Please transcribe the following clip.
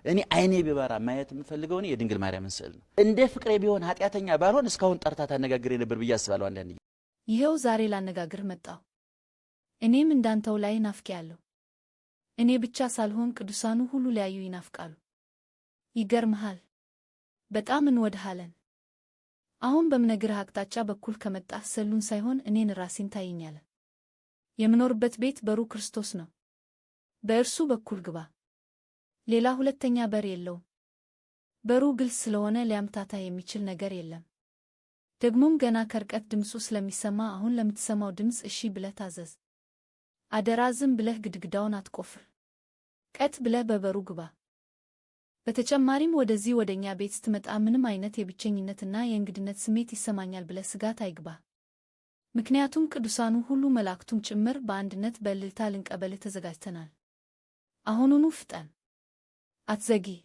እኔ አይኔ ቢበራ ማየት የምፈልገው እኔ የድንግል ማርያምን ስዕል ነው። እንደ ፍቅሬ ቢሆን ኃጢአተኛ ባልሆን እስካሁን ጠርታ ታነጋግሬ ነበር ብዬ አስባለሁ። አንዳንድ ይኸው ዛሬ ላነጋግር መጣሁ። እኔም እንዳንተው ላይ ናፍቄአለሁ። እኔ ብቻ ሳልሆን ቅዱሳኑ ሁሉ ሊያዩ ይናፍቃሉ። ይገርምሃል፣ በጣም እንወድሃለን። አሁን በምነግርህ አቅጣጫ በኩል ከመጣህ ስዕሉን ሳይሆን እኔን ራሴን ታየኛለህ። የምኖርበት ቤት በሩ ክርስቶስ ነው። በእርሱ በኩል ግባ። ሌላ ሁለተኛ በር የለውም። በሩ ግልጽ ስለሆነ ሊያምታታ የሚችል ነገር የለም። ደግሞም ገና ከርቀት ድምፁ ስለሚሰማ አሁን ለምትሰማው ድምፅ እሺ ብለህ ታዘዝ። አደራ ዝም ብለህ ግድግዳውን አትቆፍር። ቀጥ ብለህ በበሩ ግባ። በተጨማሪም ወደዚህ ወደኛ ቤት ስትመጣ ምንም አይነት የብቸኝነትና የእንግድነት ስሜት ይሰማኛል ብለህ ስጋት አይግባ። ምክንያቱም ቅዱሳኑ ሁሉ መላእክቱም ጭምር በአንድነት በእልልታ ልንቀበልህ ተዘጋጅተናል። አሁኑኑ ፍጠን፣ አትዘግይ።